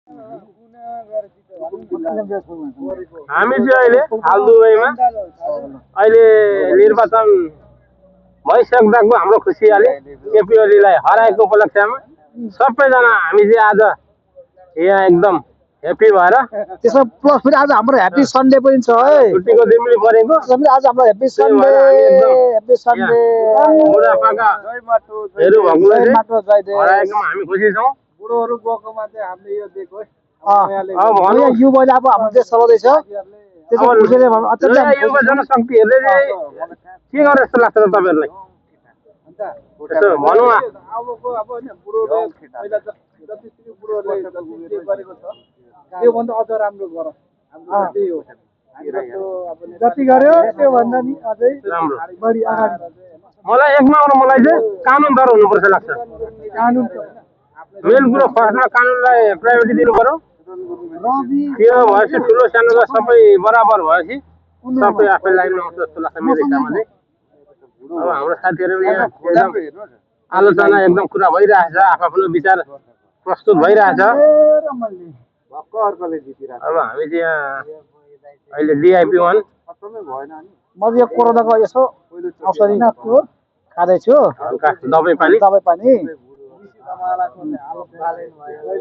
हामी चाहिँ अहिले हाल दुबईमा अहिले निर्वाचन भइसक्दाको हाम्रो खुसियाली केपी ओलीलाई हराएको उपलक्ष्यमा सबैजना हामी चाहिँ आज यहाँ एकदम ह्याप्पी भएर त्यसो प्लस फेरि आज हाम्रो ह्याप्पी सन्डे पनि छ है छुट्टीको दिन पनि परेको त्यसैले आज हाम्रो ह्याप्पी सन्डे बुढापाकाहरू भएकोलाई चाहिँ हराएकोमा हामी खुसी छौँ। बुढोहरू गएकोमा चाहिँ हामीले यो दिएको है अब भनौँ युवाले अब हाम्रो देश चलाउँदैछ त्यसो खुसीले अत्यन्तै नयाँ युवा जनशक्तिहरूले चाहिँ के गरे जस्तो लाग्छ त तपाईँहरूलाई? यसो भनौँ अबको अब होइन बुढोले पहिला जति बुढोहरूले जति गरेको छ त्योभन्दा अझ राम्रो गर त्यही हो जति गर्यो त्योभन्दा नि अझै राम्रो बढी अगाडि मलाई एकमा आउनु मलाई चाहिँ कानुनदार हुनुपर्छ लाग्छ। कानुन मेन कुरो फर्स्टमा कानुनलाई प्रायोरिटी दिनु पर्यो। त्यो भएपछि ठुलो सानोलाई सबै बराबर भएपछि सबै आफै लाइनमा आउँछ जस्तो लाग्छ मेरो हिसाबमा चाहिँ। अब हाम्रो साथीहरू यहाँ एकदम आलोचना एकदम कुरा भइरहेछ, आफ्नो विचार प्रस्तुत भइरहेछ। अब हामी चाहिँ यहाँ अहिले डिआइपी 1 म यो कोरोनाको यसो औषधि खाँदैछु हल्का दबाई पानी दबाई पानी